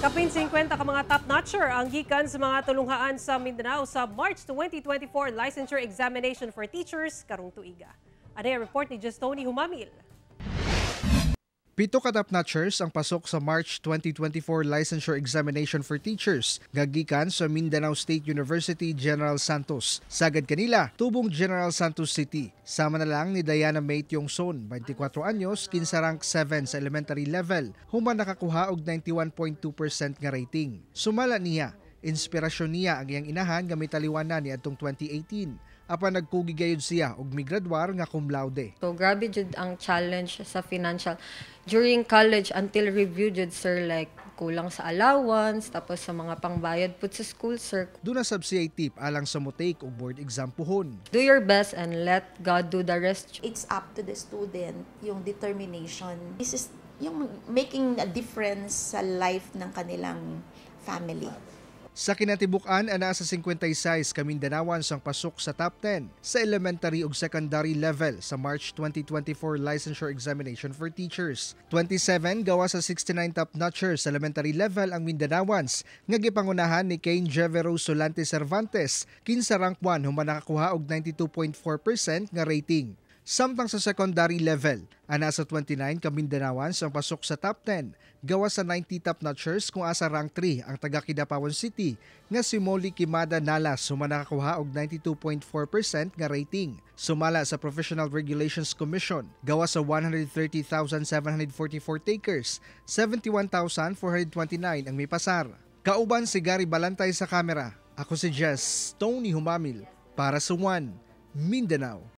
Kapin 50 ka mga top-notcher ang gikan sa mga tulunghaan sa Mindanao sa March 2024 Licensure Examination for Teachers karong tuiga. Ano ang report ni Justoni Humamil? 7 ka top-notchers ang pasok sa March 2024 Licensure Examination for Teachers nga gikan sa Mindanao State University, General Santos. Sagad kanila, tubong General Santos City. Sama na lang ni Diana May Tiongson, 24 anyos, kinsa rank 7 sa elementary level, human nakakuha og 91.2% nga rating. Sumala niya, inspirasyon niya ang iyang inahan nga mitaliwanan ni adtong 2018 apan nagkugi gayud siya og migraduar nga cum laude. So grabe jud ang challenge sa financial during college until review jud, sir, like kulang sa allowance, tapos sa mga pangbayad pud sa school, sir. Duna sab siya tip alang sa mo-take og board exam puhon. Do your best and let God do the rest. It's up to the student, yung determination. This is yung making a difference sa life ng kanilang family. Sa kinatibuk-an, ana sa 56 ka Mindanaoans ang pasok sa top 10 sa elementary ug secondary level sa March 2024 Licensure Examination for Teachers. 27 gawa sa 69 top notchers sa elementary level ang Mindanaoans nga gipangunahan ni Kane Jevero Solante Cervantes, kinsa rank 1 human nakakuha og 92.4% nga rating. Samtang sa secondary level, ana sa 29 ka Mindanaoans ang pasok sa top 10, gawa sa 90 top notchers kung asa rank 3 ang taga Kidapawan City nga si Molly Kimada Nalas, human nakakuha og 92.4% nga rating. Sumala sa Professional Regulations Commission, gawa sa 130,744 takers, 71,429 ang mipasar. Kauban si Gary Balantay sa kamera. Ako si Jess Tony Humamil para sa One Mindanao.